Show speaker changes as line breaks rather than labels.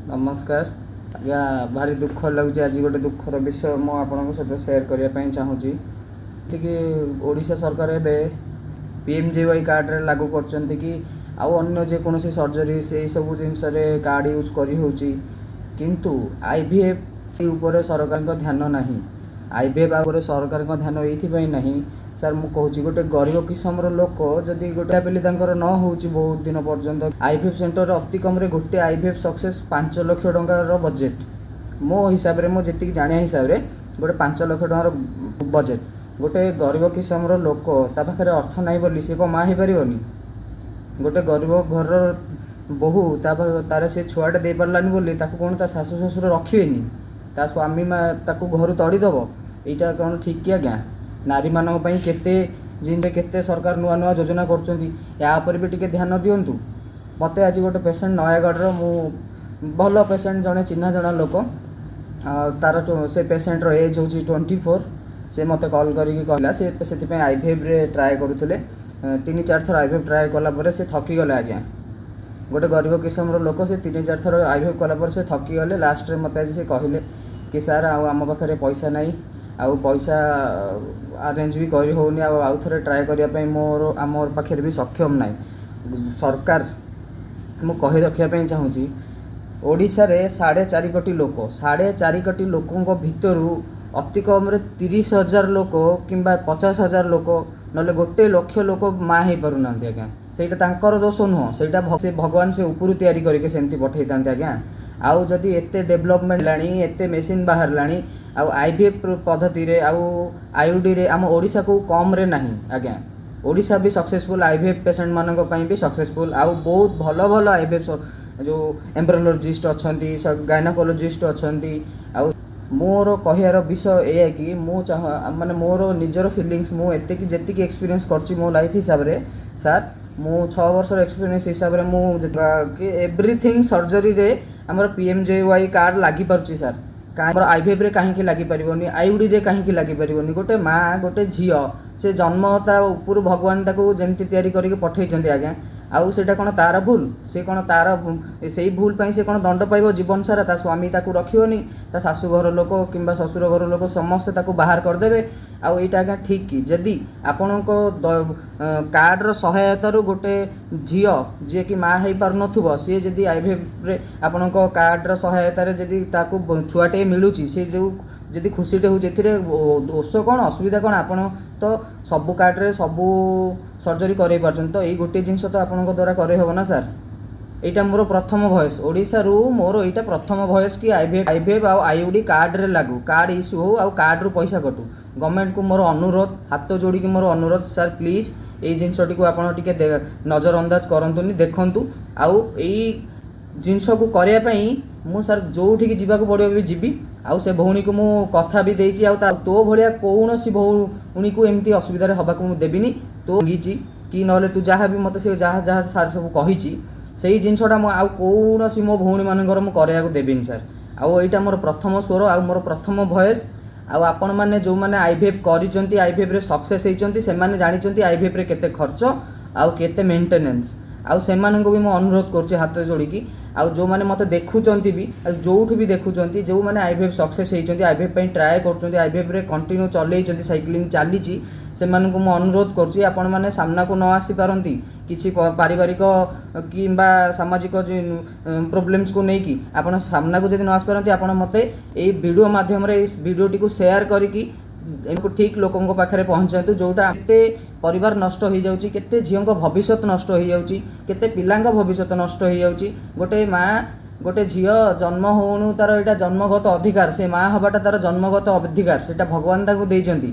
ନମସ୍କାର ଆଜ୍ଞା। ଭାରି ଦୁଃଖ ଲାଗୁଛି। ଆଜି ଗୋଟେ ଦୁଃଖର ବିଷୟ ମୁଁ ଆପଣଙ୍କ ସହିତ ସେୟାର କରିବା ପାଇଁ ଚାହୁଁଛି ଟିକେ। ଓଡ଼ିଶା ସରକାର ଏବେ ପିଏମ୍ଜେୱାଇ କାର୍ଡ଼ରେ ଲାଗୁ କରିଛନ୍ତି କି ଆଉ ଅନ୍ୟ ଯେକୌଣସି ସର୍ଜରୀ, ସେଇ ସବୁ ଜିନିଷରେ କାର୍ଡ଼ ୟୁଜ୍ କରିହେଉଛି, କିନ୍ତୁ ଆଇଭିଏଫ୍ ଉପରେ ସରକାରଙ୍କ ଧ୍ୟାନ ନାହିଁ। ଆଇଭିଏଫ୍ ଉପରେ ସରକାରଙ୍କ ଧ୍ୟାନ ଏଇଥିପାଇଁ ନାହିଁ ସାର୍, ମୁଁ କହୁଛି, ଗୋଟେ ଗରିବ କିସମର ଲୋକ ଯଦି ଗୋଟେ ପିଲି ତାଙ୍କର ନ ହେଉଛି ବହୁତ ଦିନ ପର୍ଯ୍ୟନ୍ତ, ଆଇଭିଏଫ୍ ସେଣ୍ଟରରେ ଅତି କମ୍ରେ ଗୋଟେ ଆଇଭିଏଫ୍ ସକ୍ସେସ୍ 5 ଲକ୍ଷ ଟଙ୍କାର ବଜେଟ୍। ମୋ ହିସାବରେ, ମୁଁ ଯେତିକି ଜାଣିବା ହିସାବରେ, ଗୋଟେ 5 ଲକ୍ଷ ଟଙ୍କାର ବଜେଟ୍। ଗୋଟେ ଗରିବ କିସମର ଲୋକ, ତା ପାଖରେ ଅର୍ଥ ନାହିଁ ବୋଲି ସେ କ'ଣ ମା ହେଇପାରିବନି? ଗୋଟେ ଗରିବ ଘରର ବୋହୂ, ତା ତାର ସେ ଛୁଆଟା ଦେଇପାରିଲାନି ବୋଲି ତାକୁ କ'ଣ ତା ଶାଶୁ ଶ୍ୱଶୁର ରଖିବେନି? ତା ସ୍ୱାମୀ ମା ତାକୁ ଘରୁ ତଡ଼ିଦେବ? ଏଇଟା କ'ଣ ଠିକ୍ କି ଆଜ୍ଞା? ନାରୀମାନଙ୍କ ପାଇଁ କେତେ ଜିନିଷ, କେତେ ସରକାର ନୂଆ ନୂଆ ଯୋଜନା କରୁଛନ୍ତି, ୟା ଉପରେ ବି ଟିକେ ଧ୍ୟାନ ଦିଅନ୍ତୁ। ମୋତେ ଆଜି ଗୋଟେ ପେସେଣ୍ଟ ନୟାଗଡ଼ର, ମୁଁ ଭଲ ପେସେଣ୍ଟ, ଜଣେ ଚିହ୍ନା ଜଣା ଲୋକ, ଆଉ ତାର ସେ ପେସେଣ୍ଟର ଏଜ୍ ହେଉଛି 24। ସେ ମୋତେ କଲ୍ କରିକି କହିଲା, ସେ ସେଥିପାଇଁ ଆଇଭିଏଫ୍ରେ ଟ୍ରାଏ କରୁଥିଲେ। ତିନି ଚାରି ଥର ଆଇଭିଏଫ୍ ଟ୍ରାଏ କଲା ପରେ ସେ ଥକିଗଲେ ଆଜ୍ଞା। ଗୋଟେ ଗରିବ କିସମର ଲୋକ, ସେ ତିନି ଚାରି ଥର ଆଇଭିଏଫ୍ କଲା ପରେ ସେ ଥକିଗଲେ। ଲାଷ୍ଟରେ ମୋତେ ଆଜି ସେ କହିଲେ କି ସାର୍, ଆଉ ଆମ ପାଖରେ ପଇସା ନାହିଁ, ଆଉ ପଇସା ଆରେଞ୍ଜ ବି କରି ହେଉନି, ଆଉ ଆଉ ଥରେ ଟ୍ରାଏ କରିବା ପାଇଁ ମୋର ଆମ ପାଖରେ ବି ସକ୍ଷମ ନାହିଁ। ସରକାର, ମୁଁ କହି ରଖିବା ପାଇଁ ଚାହୁଁଛି, ଓଡ଼ିଶାରେ 4.5 କୋଟି ଲୋକ। 4.5 କୋଟି ଲୋକଙ୍କ ଭିତରୁ ଅତି କମ୍ରେ 30,000 ଲୋକ କିମ୍ବା 50,000 ଲୋକ, ନହେଲେ 1 ଲକ୍ଷ ଲୋକ ମା ହେଇପାରୁନାହାନ୍ତି ଆଜ୍ଞା। ସେଇଟା ତାଙ୍କର ଦୋଷ ନୁହଁ। ସେଇଟା ସେ ଭଗବାନ ସେ ଉପରୁ ତିଆରି କରିକି ସେମିତି ପଠେଇଥାନ୍ତି ଆଜ୍ଞା। ଆଉ ଯଦି ଏତେ ଡେଭଲପମେଣ୍ଟ ହେଲାଣି, ଏତେ ମେସିନ୍ ବାହାରିଲାଣି, ଆଉ ଆଇଭିଏଫ୍ ପଦ୍ଧତିରେ ଆଉ ଆଇୟୁଡ଼ିରେ ଆମ ଓଡ଼ିଶାକୁ କମ୍ରେ ନାହିଁ ଆଜ୍ଞା। ଓଡ଼ିଶା ବି ସକ୍ସେସଫୁଲ୍, ଆଇଭିଏଫ୍ ପେସେଣ୍ଟମାନଙ୍କ ପାଇଁ ବି ସକ୍ସେସଫୁଲ୍। ଆଉ ବହୁତ ଭଲ ଭଲ ଆଇଭିଏଫ୍ ଯେଉଁ ଏମ୍ବ୍ରୋଲୋଜିଷ୍ଟ ଅଛନ୍ତି, ଗାଇନାକୋଲୋଜିଷ୍ଟ ଅଛନ୍ତି। ଆଉ ମୋର କହିବାର ବିଷୟ ଏଇଆ କି ମୁଁ ଚାହ ମାନେ ମୋର ନିଜର ଫିଲିଙ୍ଗସ୍, ମୁଁ ଏତିକି ଯେତିକି ଏକ୍ସପିରିଏନ୍ସ କରିଛି ମୋ ଲାଇଫ୍ ହିସାବରେ ସାର୍, ମୁଁ 6 ବର୍ଷର ଏକ୍ସପିରିଏନ୍ସ ହିସାବରେ ମୁଁ କି ଏଭ୍ରିଥିଙ୍ଗ ସର୍ଜରୀରେ ଆମର ପିଏମ୍ଜେୱାଇ କାର୍ଡ଼ ଲାଗିପାରୁଛି ସାର୍, ଆମର ଆଇଭିଏଫ୍ରେ କାହିଁକି ଲାଗିପାରିବନି? ଆଇୟୁଡ଼ିରେ କାହିଁକି ଲାଗିପାରିବନି? ଗୋଟେ ମା, ଗୋଟେ ଝିଅ, ସେ ଜନ୍ମ ତା ଉପରୁ ଭଗବାନ ତାକୁ ଯେମିତି ତିଆରି କରିକି ପଠେଇଛନ୍ତି ଆଜ୍ଞା। ଆଉ ସେଇଟା କ'ଣ ତାର ଭୁଲ? ସେ କ'ଣ ତାର ସେଇ ଭୁଲ ପାଇଁ ସେ କ'ଣ ଦଣ୍ଡ ପାଇବ ଜୀବନ ସାରା? ତା ସ୍ୱାମୀ ତାକୁ ରଖିବନି, ତା ଶାଶୁ ଘର ଲୋକ କିମ୍ବା ଶ୍ୱଶୁର ଘର ଲୋକ ସମସ୍ତେ ତାକୁ ବାହାର କରିଦେବେ। ଆଉ ଏଇଟା ଆଜ୍ଞା ଠିକ୍ କି? ଯଦି ଆପଣଙ୍କ କାର୍ଡ଼ର ସହାୟତାରୁ ଗୋଟେ ଝିଅ ଯିଏକି ମା ହେଇପାରୁନଥିବ, ସିଏ ଯଦି ଆଇଭିଏଫ୍ରେ ଆପଣଙ୍କ କାର୍ଡ଼ର ସହାୟତାରେ ଯଦି ତାକୁ ଛୁଆଟିଏ ମିଳୁଛି, ସେ ଯେଉଁ ଯଦି ଖୁସିଟେ ହେଉଛି, ଏଥିରେ ଦୋଷ କ'ଣ, ଅସୁବିଧା କ'ଣ? ଆପଣ ତ ସବୁ କାର୍ଡ଼ରେ ସବୁ ସର୍ଜରୀ କରେଇ ପାରୁଛନ୍ତି, ତ ଏଇ ଗୋଟିଏ ଜିନିଷ ତ ଆପଣଙ୍କ ଦ୍ୱାରା କରେଇ ହେବ ନା ସାର୍? ଏଇଟା ମୋର ପ୍ରଥମ ଭଏସ୍। ଓଡ଼ିଶାରୁ ମୋର ଏଇଟା ପ୍ରଥମ ଭଏସ୍ କି ଆଇଭିଏଫ୍ ଆଉ ଆଇୟୁଡ଼ି କାର୍ଡ଼ରେ ଲାଗୁ, କାର୍ଡ଼ ଇସ୍ୟୁ ହଉ ଆଉ କାର୍ଡ଼ରୁ ପଇସା କଟୁ। ଗଭର୍ଣ୍ଣମେଣ୍ଟକୁ ମୋର ଅନୁରୋଧ, ହାତ ଯୋଡ଼ିକି ମୋର ଅନୁରୋଧ ସାର୍, ପ୍ଲିଜ୍ ଏଇ ଜିନିଷଟିକୁ ଆପଣ ଟିକେ ନଜର ଅନ୍ଦାଜ କରନ୍ତୁନି, ଦେଖନ୍ତୁ। ଆଉ ଏଇ ଜିନିଷକୁ କରିବା ପାଇଁ ମୁଁ ସାର୍ ଯେଉଁଠିକି ଯିବାକୁ ପଡ଼ିବ ବି ଯିବି। ଆଉ ସେ ଭଉଣୀକୁ ମୁଁ କଥା ବି ଦେଇଛି, ଆଉ ତା ତୋ ଭଳିଆ କୌଣସି ଭଉଣୀକୁ ଏମିତି ଅସୁବିଧାରେ ହେବାକୁ ମୁଁ ଦେବିନି। ତୋ ଭାଙ୍ଗିଛି କି ନହେଲେ ତୁ ଯାହା ବି ମୋତେ ସେ ଯାହା ଯାହା ସାର୍ ସବୁ କହିଛି, ସେଇ ଜିନିଷଟା ମୁଁ ଆଉ କୌଣସି ମୋ ଭଉଣୀମାନଙ୍କର ମୁଁ କରିବାକୁ ଦେବିନି ସାର୍। ଆଉ ଏଇଟା ମୋର ପ୍ରଥମ ସ୍ୱର ଆଉ ମୋର ପ୍ରଥମ ଭଏସ୍। ଆଉ ଆପଣମାନେ ଯେଉଁମାନେ ଆଇଭିଏଫ୍ କରିଛନ୍ତି, ଆଇଭିଏଫ୍ରେ ସକ୍ସେସ୍ ହେଇଛନ୍ତି, ସେମାନେ ଜାଣିଛନ୍ତି ଆଇଭିଏଫ୍ରେ କେତେ ଖର୍ଚ୍ଚ ଆଉ କେତେ ମେଣ୍ଟେନାନ୍ସ। ଆଉ ସେମାନଙ୍କୁ ବି ମୁଁ ଅନୁରୋଧ କରୁଛି ହାତ ଯୋଡ଼ିକି, ଆଉ ଯେଉଁମାନେ ମୋତେ ଦେଖୁଛନ୍ତି ବି, ଆଉ ଯେଉଁଠୁ ବି ଦେଖୁଛନ୍ତି, ଯେଉଁମାନେ ଆଇଭିଏଫ୍ ସକ୍ସେସ୍ ହେଇଛନ୍ତି, ଆଇଭିଏଫ୍ ପାଇଁ ଟ୍ରାଏ କରୁଛନ୍ତି, ଆଇଭିଏଫ୍ରେ କଣ୍ଟିନ୍ୟୁ ଚଲେଇଛନ୍ତି, ସାଇକ୍ଲିଂ ଚାଲିଛି, ସେମାନଙ୍କୁ ମୁଁ ଅନୁରୋଧ କରୁଛି। ଆପଣମାନେ ସାମ୍ନାକୁ ନ ଆସିପାରନ୍ତି କିଛି ପାରିବାରିକ କିମ୍ବା ସାମାଜିକ ପ୍ରୋବ୍ଲେମ୍ସକୁ ନେଇକି, ଆପଣ ସାମ୍ନାକୁ ଯଦି ନ ଆସିପାରନ୍ତି, ଆପଣ ମୋତେ ଏଇ ଭିଡ଼ିଓ ମାଧ୍ୟମରେ ଏଇ ଭିଡ଼ିଓଟିକୁ ସେୟାର କରିକି ଏକୁ ଠିକ୍ ଲୋକଙ୍କ ପାଖରେ ପହଞ୍ଚାନ୍ତୁ। ଯେଉଁଟା କେତେ ପରିବାର ନଷ୍ଟ ହେଇଯାଉଛି, କେତେ ଝିଅଙ୍କ ଭବିଷ୍ୟତ ନଷ୍ଟ ହେଇଯାଉଛି, କେତେ ପିଲାଙ୍କ ଭବିଷ୍ୟତ ନଷ୍ଟ ହେଇଯାଉଛି। ଗୋଟେ ମା, ଗୋଟେ ଝିଅ ଜନ୍ମ ହଉଣୁ ତାର ଏଇଟା ଜନ୍ମଗତ ଅଧିକାର। ସେ ମା ହେବାଟା ତାର ଜନ୍ମଗତ ଅଧିକାର, ସେଇଟା ଭଗବାନ ତାକୁ ଦେଇଛନ୍ତି।